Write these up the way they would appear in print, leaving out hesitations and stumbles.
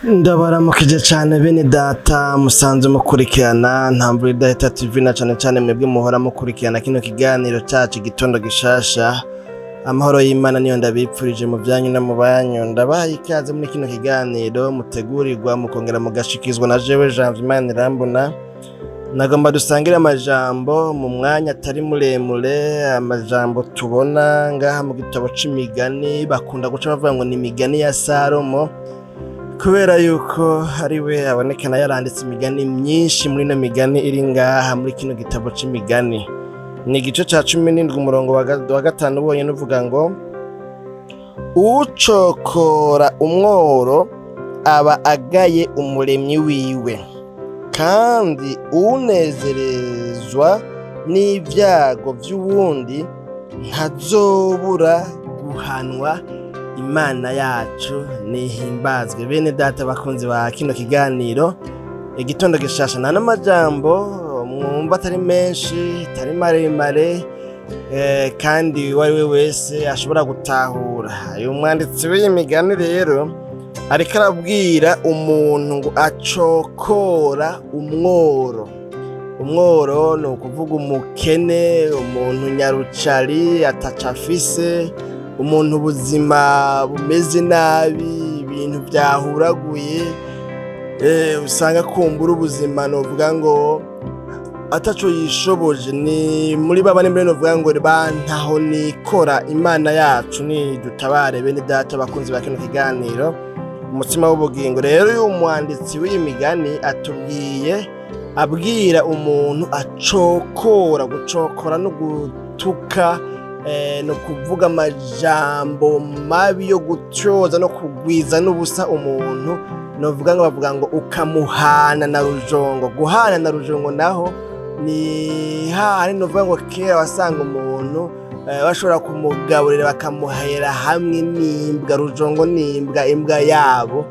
Ndabaramukije cane bene data musanzwe mukurikirana Ntamvura Idahita TV, na cane cane mwebwe muhora mukurikirana kino kiganiro cacu Igitondo Gishasha. Amahoro y'Imana niyo ndabipfurije mu vyanyu no mu banyu. Ndabahaye ikaze muri kino kiganiro mutegurirwa mukongera mugashikizwa na jewe Janvier Imanirambona. Nagomba dusangire amajambo mu mwanya atari muremure, amajambo tubona ngaha mu gitabo c'imigani. Bakunda guca bavuga ngo ni imigani ya Salomo, kubera yuko ari we abonekana yaranditse imigani myinshi muri ino migani iri ngaha muri kino gitabo c'imigani. Ni igice ca 17, umurongo wa 5 wonyene, uvuga ngo: "Ucokora umworo aba agaye umuremyi wiwe, kandi unezerezwa n'ibyago vy'uwundi ntazobura guhanwa." Imana yacu nihimbazwe. Bene data bakunzi ba kino kiganiro Igitondo Gishasha, nta n'amajambo mwumva atari menshi, atari maremare, kandi uwo ari we wese ashobora gutahura. Uyu mwanditsi w'iyi migani rero ariko arabwira umuntu ngo acokora umworo. Umworo ni ukuvuga umukene, umuntu nyarucari ataco afise, umuntu ubuzima bumeze nabi, ibintu vyahuraguye, usanga kumbura ubuzima novuga ngo ataco yishoboje, ni muri babane mbere novuga ngo bantaho nikora. Imana yacu nidutabare. Bene data bakunzi ba kino kiganiro Umutsima w'Ubugingo, rero uyu mwanditsi w'iyi migani atubwiye, abwira umuntu acokora. Gucokora no gutuka, no kuvuga amajambo mabi yo gutyoza no kugwiza n'ubusa umuntu, novuga ngo bavuga ngo ukamuhana na rujongo. Guhana na rujongo naho ni hahandi novuga ngo kera wasanga umuntu bashobora kumugaburira, bakamuhera hamwe n'imbwa. Rujongo n'imbwa, imbwa yabo,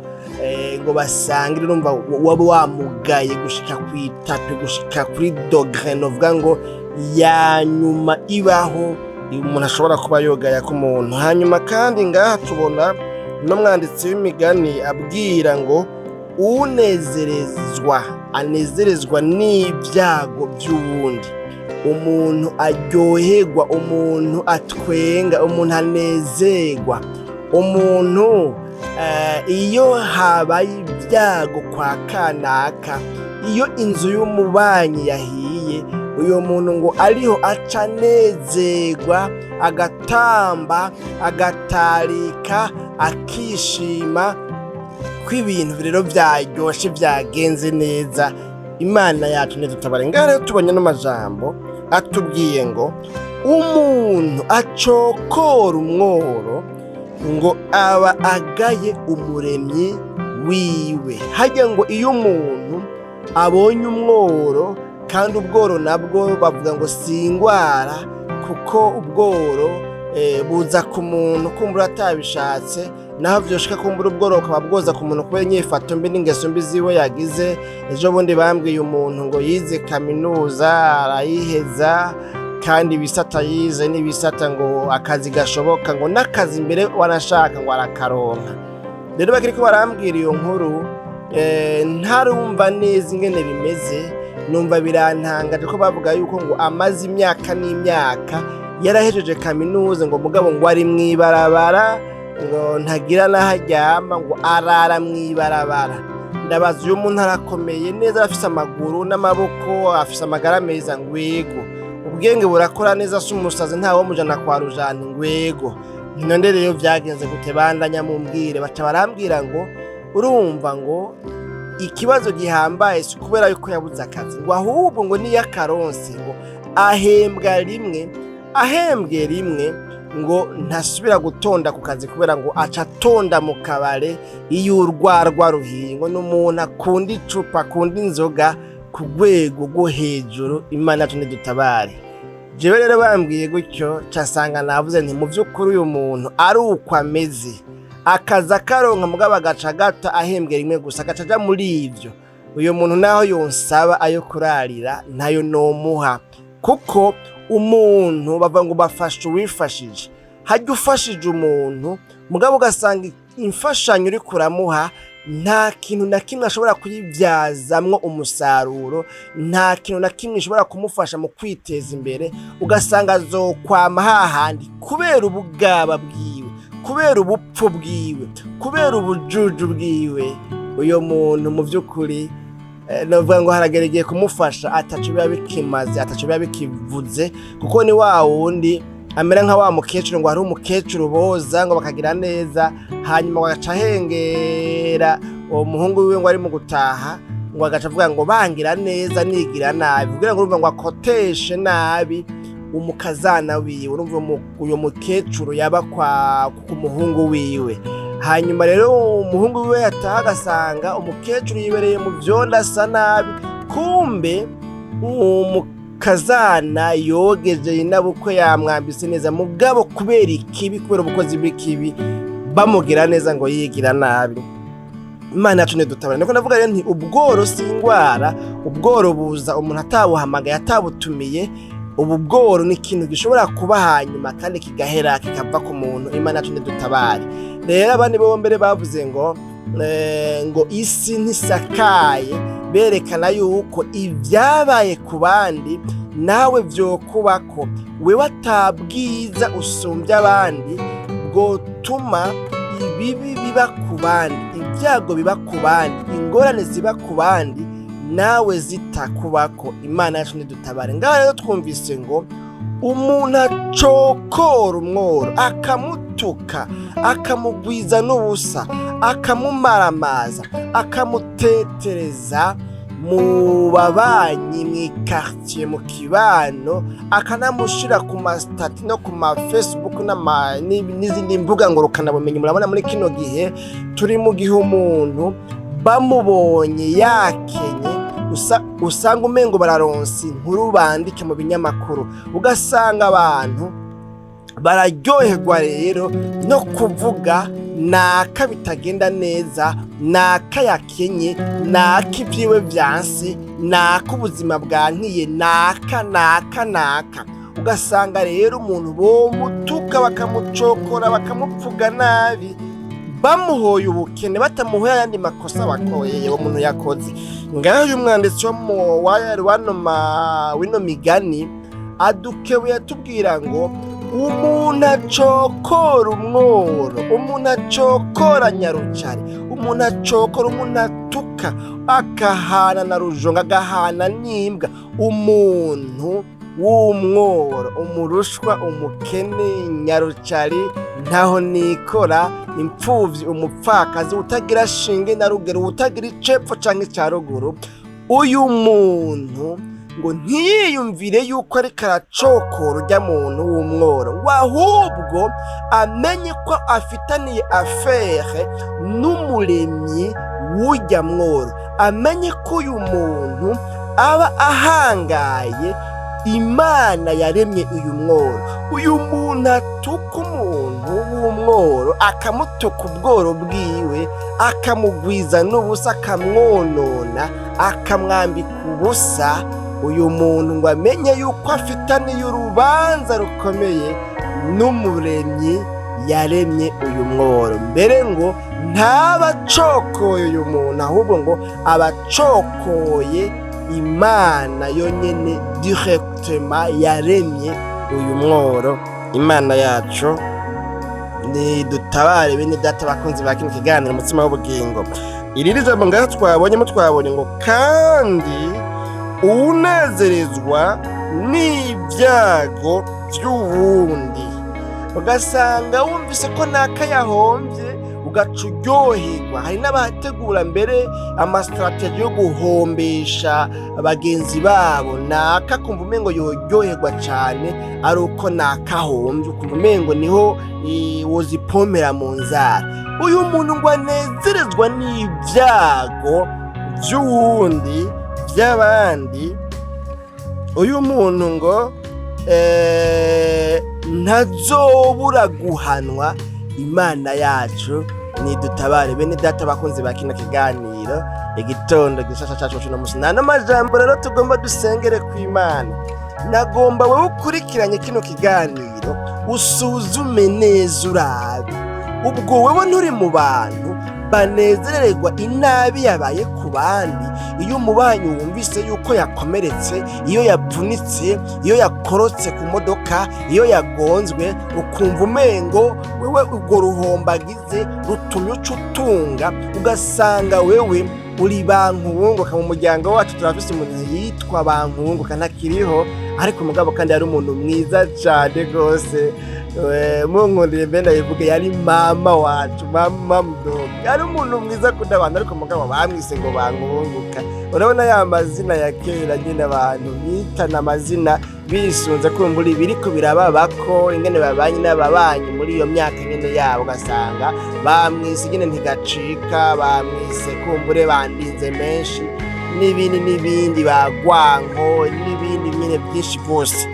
ngo basangire. Urumva waba wamugaye gushika kw'itapi, gushika kuri degré novuga ngo ya nyuma ibaho umuntu ashobora kuba yogaya ku muntu. Hanyuma kandi ngaha tubona n'umwanditsi w'imigani abwira ngo unezerezwa, anezerezwa n'ibyago by'uwundi, umuntu aryoherwa, umuntu atwenga, umuntu anezerwa, umuntu iyo habaye ibyago kwa kanaka, iyo inzu y'umubanyi yahiye, uyu muntu ngo ariho aca anezerwa, agatamba, agatarika, akishima ko ibintu rero byaryoshe, byagenze neza. Imana yacu ntidutabare. Ngaha rero tubonye n'amajambo atubwiye ngo umuntu acokora umworo ngo aba agaye umuremyi wiwe. Hajya ngo iyo umuntu abonye umworo, kandi ubworo nabwo bavuga ngo si ingwara, kuko ubworo buza ku muntu kumbura atabishatse, naho vyoshika kumbura ubworo bukaba bwoza ku muntu kubera inyifato mbi n'ingeso mbi ziwe yagize. Ejo bundi bambwiye umuntu ngo yize kaminuza arayiheza, kandi ibisata yize n'ibisata ngo akazi gashoboka, ngo n'akazi mbere wanashaka ngo arakaronka. Rero bakiriko barambwira iyo nkuru, ntarumva neza ingene bimeze, numva birantangaje ko bavuga yuko ngo amaze imyaka n'imyaka yarahejeje kaminuza, ngo mugabo ngo ari mw'ibarabara, ngo ntagira n'aho aryama, ngo arara mw'ibarabara. Ndabaza: uyu muntu arakomeye neza, arafise amaguru n'amaboko, afise amagara meza? Ngwego. Ubwenge burakora neza, si umusazi, ntawe mujana kwa rujani? Ngwego. None rero vyagenze gute? Bandanya mumbwire. Baca barambwira ngo urumva ngo ikibazo gihambaye si kubera yuko yabuze akazi, ngo ahubwo ngo niyo akaronse ngo ahembwa rimwe, ahembwe rimwe ngo ntasubira gutonda ku kazi, kubera ngo aca atonda mu kabare iyo urwarwa ruhiye. Ngo ni umuntu akunda icupa, akunda inzoga ku rwego rwo hejuru. Imana yacu ntidutabare. Jewe rero bambwiye gutyo, casanga navuze nti mu by'ukuri uyu muntu ari uko ameze, akaza akaronka mugabo agaca gata, ahembwe rimwe gusa agaca aja muri ivyo, uyu muntu naho yonsaba ayo kurarira ntayo nomuha, kuko umuntu bavuga ngo bafasha uwifashije. Hajya ufashije umuntu, mugabo ugasanga imfashanyo uriko uramuha Nta kintu na kimwe ashobora kuyibyazamwo umusaruro, nta kintu na kimwe ishobora kumufasha mu kwiteza imbere. Ugasanga azokwama hahandi kubera ubugaba bwiwe, kubera ubupfu bwiwe, kubera ubujuju bwiwe. Uyo muntu mu by'ukuri, novuga ngo haragera igihe kumufasha ataco biba bikimaze, ataco biba bikivuze, kuko ni wa wundi amera nka wa mukecuru. Ngo hari umukecuru boza ngo bakagira neza, hanyuma bagaca ahengera uwo muhungu wiwe ngo ari mu gutaha, ngo agaca avuga ngo bangira neza nigira nabi, kugira ngo urumva ngo akoteshe nabi umukazana wiwe. Urumva uyo mukecuru yaba kwa ku muhungu wiwe. Hanyuma rero umuhungu wiwe yataha agasanga umukecuru yibereye mu vyondo, asa nabi. Kumbe umukazana yogeje inabukwe, yamwambise neza, mugabo kubera ikibi, kubera ubukozi bw'ikibi, bamugira neza ngo yigira nabi. Imana yacu ntidutabara. Niko ndavuga rero nti ubworo si ingwara. Ubworo buza umuntu atabuhamagaye, atabutumiye. Ubu bworo ni ikintu gishobora kuba hanyuma kandi kigahera, kikava ku muntu. Imana yacu ntidutabare. Rero abandi bo mbere bavuze ngo isi ntisakaye, berekana yuko ibyabaye ku bandi nawe vyokubako. Wewe atabwiza usumbya abandi bwotuma ibibi biba ku bandi, ibyago biba ku bandi, ingorane ziba ku bandi, nawe zitakubako. Imana yacu ntidutabare. Ngaha rero twumvise ngo umuntu acokora umworo, akamutuka, akamugwiza n'ubusa, akamumaramaza, akamutetereza mu babanyi, mu ikartier, mu kibano, akanamushira ku ma statuts no ku ma Facebook n'izindi mbuga ngurukanabumenyi. Murabona muri kino gihe turi mu gihe umuntu bamubonye yakenye usanga umengo bararonsa inkuru bandike mu binyamakuru. Ugasanga abantu bararyoherwa rero no kuvuga naka bitagenda neza, naka yakenye, naka ibyiwe vyanse, naka ubuzima bwankiye, naka, naka, naka. Ugasanga rero umuntu bomutuka, bakamucokora, bakamupfuga nabi, bamuhoye ubukene, batamuhoye ayandi makosa bakoye uwo muntu yakoze. Ngaho uyu mwanditsi wo mu wano wino migani adukebuye, atubwira ngo umuntu acokora umworo, umuntu acokora nyarucari, umuntu acokora, umuntu atuka, akahana na rujonga, agahana n'imbwa, umuntu w'umworo, umurushwa, umukene, nyarucari, ntaho nikora, imfuvyi, umupfakazi, utagira shinge na rugero, utagira icepfo canke ica ruguru, uyu muntu ngo ntiyiyumvire yuko ariko aracokora urya muntu w'umworo, ngo ahubwo amenye ko afitaniye affaire n'umuremyi w'urya mworo, amenye ko uyu muntu aba ahangaye Imana yaremye uyu mworo. Uyu muntu atuka umuntu w'umworo, akamutuka ubworo bwiwe, akamugwiza n'ubusa, akamwonona, akamwambika ubusa, uyu muntu ngo amenye yuko afitaniye urubanza rukomeye n'umuremyi yaremye uyu mworo. Mbere ngo ntaba acokoye uyu muntu, ahubwo ngo aba acokoye Imana yonyene directement yaremye uyu mworo. Imana yacu nidutabare. Bene data bakunzi ba kino kiganiro Umutsima w'Ubugingo, iri ni jambo ngaha twabonyemo. Twabonye ngo kandi uwunezerezwa n'ibyago by'uwundi. Ugasanga wumvise ko naka yahombye, ugaca uryoherwa. Hari n'abategura mbere ama stratégies yo guhombesha bagenzi babo. Naka kumva umengo yoryoherwa cane ari uko nakahombye, ukumva umengo niho wozipomera mu nzara. Uyu muntu ngo anezerezwa n'ibyago by'uwundi, by'abandi, uyu muntu ngo ntazobura guhanwa. Imana yacu nidutabare. Bene data bakunzi ba kino kiganiro, igitondo gishasha cacu cuno musi, nta n'amajambo rero tugomba dusengere ku Imana. Nagomba wowe ukurikiranye kino kiganiro usuzume neza, urabe ubwo wewe nturi mu bantu. Banezererwa inabi yabaye ku bandi. Iyo umubanyi wumvise yuko yakomeretse, iyo yavunitse, iyo yakorotse ku modoka, iyo yagonzwe, ukumva umengo wewe urwo ruhombagize rutumye uca utunga, ugasanga wewe uri bankuwunguka. Mu muryango wacu turafise umuntu yitwa Bankuwunguka, ntakiriho, ariko mugabo kandi yari umuntu mwiza cane rwose. Munkundire mbe ndabivuge, yari mama wacu, mama mdogo, yari umuntu mwiza akunda abantu, ariko mugabo bamwise ngo Bankuwunguka. Urabona ya mazina ya kera nyine, abantu bitana amazina bisunze kumbura ibiriko birababako, ingene babanye n'ababanyi muri iyo myaka nyene yabo, ugasanga bamwise nyene ntigacika, bamwise kumbure bandinze menshi n'ibindi n'ibindi, bagwanko n'ibindi nyene byinshi rwose.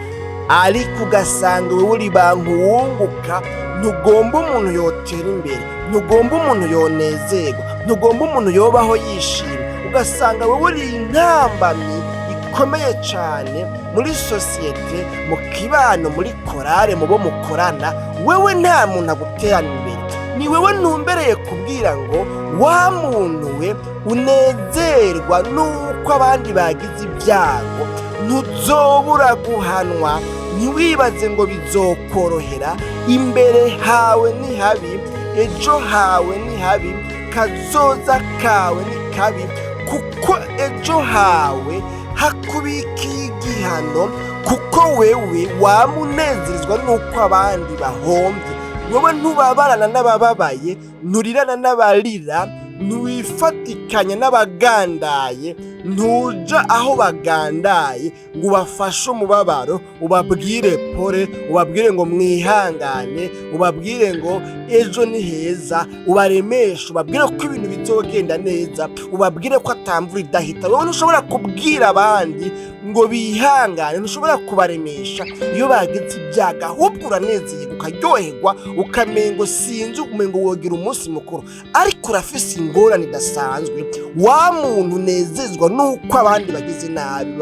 Ariko ugasanga wewe uri bankuwunguka, ntugomba umuntu yotera imbere, ntugomba umuntu yonezerwa, ntugomba umuntu yobaho yishimye. Ugasanga wewe uri intambamyi ikomeye cane muri sosiyete, mu kibano, muri korale, mu bo mukorana. Wewe nta muntu aguterana imbere. Ni wewe ntumbereye kubwira ngo wa muntu we unezerwa nuko abandi bagize ibyago, ntuzobura guhanwa. Ntiwibaze ngo bizokorohera. Imbere hawe ni habi, ejo hawe ni habi, kazoza kawe ni kabi, kuko ejo hawe hakubikiye igihano, kuko wewe wama unezerezwa n'uko abandi bahombye. Wewe ntubabarana n'abababaye, nturirana n'abarira, ntiwifatikanya n'abagandaye, ntuja aho bagandaye ngo ubafashe umubabaro, ubabwire pole, ubabwire ngo mwihangane, ubabwire ngo ejo ni heza, ubaremeshe, ubabwire ko ibintu bizogenda neza, ubabwire ko atamvura idahita. Wowe ntushobora kubwira abandi ngo bihangane, ntushobora kubaremesha iyo bagize ibyago, ahubwo uranezerwa, ukaryoherwa, ukamengo sinzi, umengo wogira umunsi mukuru. Ariko urafise ingorane idasanzwe, wa muntu unezezwa nuko abandi bagize nabi,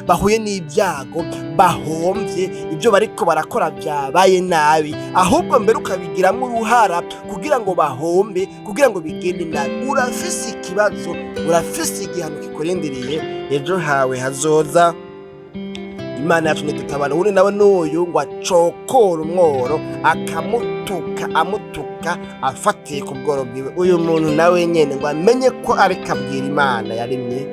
bahuye n'ibyago, bahomvye, ibyo bariko barakora byabaye nabi, ahubwo mbere ukabigiramo uruhara kugira ngo bahombe, kugira ngo bigende nabi. Urafise ikibazo, urafise igihano kikurindiriye ejo hawe hazoza. Imana yacu ntidutabara. Uwundi nawe n'uyu ngo acokora umworo, akamutuka, amutuka afatiye ku bworo bwiwe. Uyu muntu nawe nyene ngo amenye ko ariko abwira Imana yaremye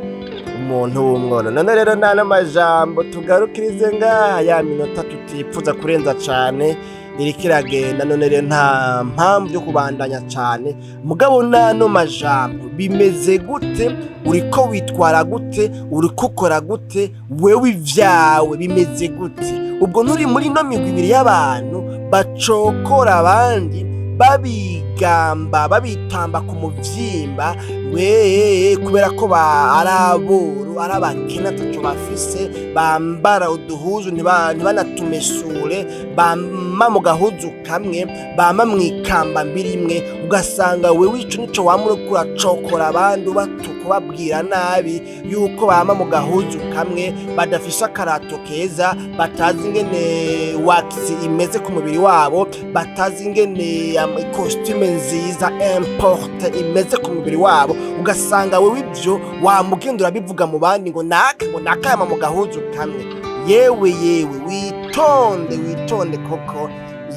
umuntu w'umworo. None rero nta n'amajambo, tugarukirize ngaha. Ya minota tutipfuza kurenza cane iriko iragenda. None rero nta mpamvu yo kubandanya cane. Mugabo n'ano majambo, bimeze gute? Uriko witwara gute? Uriko ukora gute? Wewe ivyawe bimeze gute? Ubwo nturi muri ino migwi ibiri y'abantu bacokora abandi, babigamba, babitamba ku muvyimba we, kubera ko ari aboru, ari abakene, ataco bafise, bambara uduhuzu ntibanatumesure, bama mu gahuzu kamwe, bama mw'ikamba mbiri imwe? Ugasanga wewe ico nico wama uriko uracokora abandi, ubatuka, ubabwira nabi yuko bama mu gahuzu kamwe, badafise akarato keza, batazi ingene wax imeze ku mubiri wabo, batazi ingene ikositime nziza importé imeze ku mubiri wabo. Ugasanga wewe ivyo wamugenda urabivuga mu bandi ngo naka, ngo naka yama mu gahuzu kamwe. Yewe yewe, witonde, witonde, koko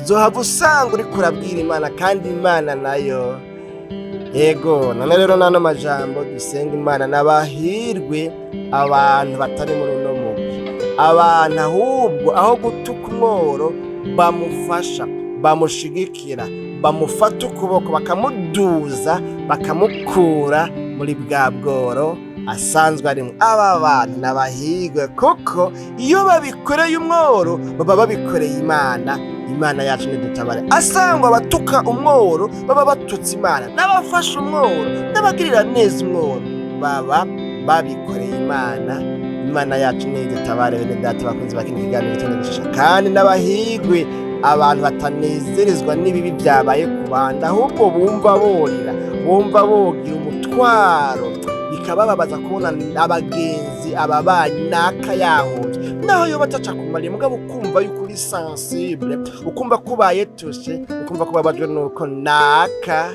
uzohava usanga uriko urabwira Imana, kandi Imana nayo. Yego, none rero n'ano majambo dusenga Imana. N'abahirwe abantu batari muri uno mugwi, abantu ahubwo aho gutuka umworo bamufasha, bamushigikira, bamufata ukuboko, bakamuduza, bakamukura muri bwa bworo asanzwe arimo. Aba bantu n'abahirwe, kuko iyo babikoreye umworo baba babikoreye Imana. Imana yacu nidutabare. Asangwa abatuka umworo baba batutse Imana, n'abafasha umworo, n'abagirira neza umworo baba babikoreye Imana. Imana yacu nidutabare. Bene data bakunzi bakina ikiganiro gitondo gishasha, kandi n'abahigwe abantu batanezerezwa n'ibibi byabaye ku bandi, ahubwo bumva borira, bumva bogira umutwaro, bikabababaza kubona abagenzi, ababanyi, naka yahombye, naho yoba ataca kumariye, mugabo ukumva yuko uri sensible, ukumva ko ubaye touché, ukumva ko ubabajwe nuko naka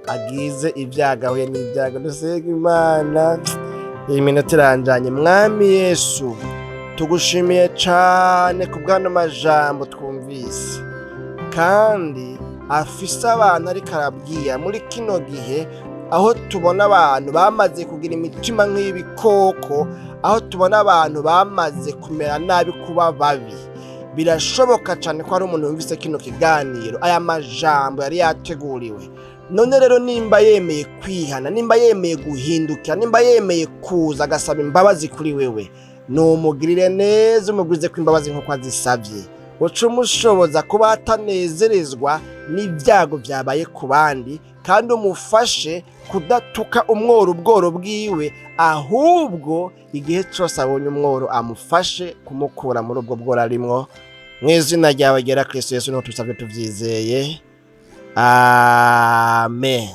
Agize ibyago, ahuye n'ibyago. Dusenge Imana. Iyi minota iranjanye. Mwami Yesu, tugushimiye cane ku bw'ano majambo twumvise kandi afise abantu ariko arabwira muri kino gihe, aho tubona abantu bamaze kugira imitima nk'ibikoko, aho tubona abantu bamaze kumera nabi, kuba babi. Birashoboka cyane ko hari umuntu yumvise kino kiganiro, aya majambo yari yateguriwe. None rero, nimba yemeye kwihana, nimba yemeye guhindukira, nimba yemeye kuza agasaba imbabazi kuri wewe, numugirire neza, umugwize ko imbabazi nk'uko azisabye. Uca umushoboza kuba atanezerezwa n'ibyago byabaye ku bandi, kandi umufashe kudatuka umworo ubworo bwiwe, ahubwo igihe cyose abonye umworo amufashe kumukura muri ubwo bworo arimwo. Mu izina ryawe ryera Kristo Yesu niho tubisabye tubyizeye, amen.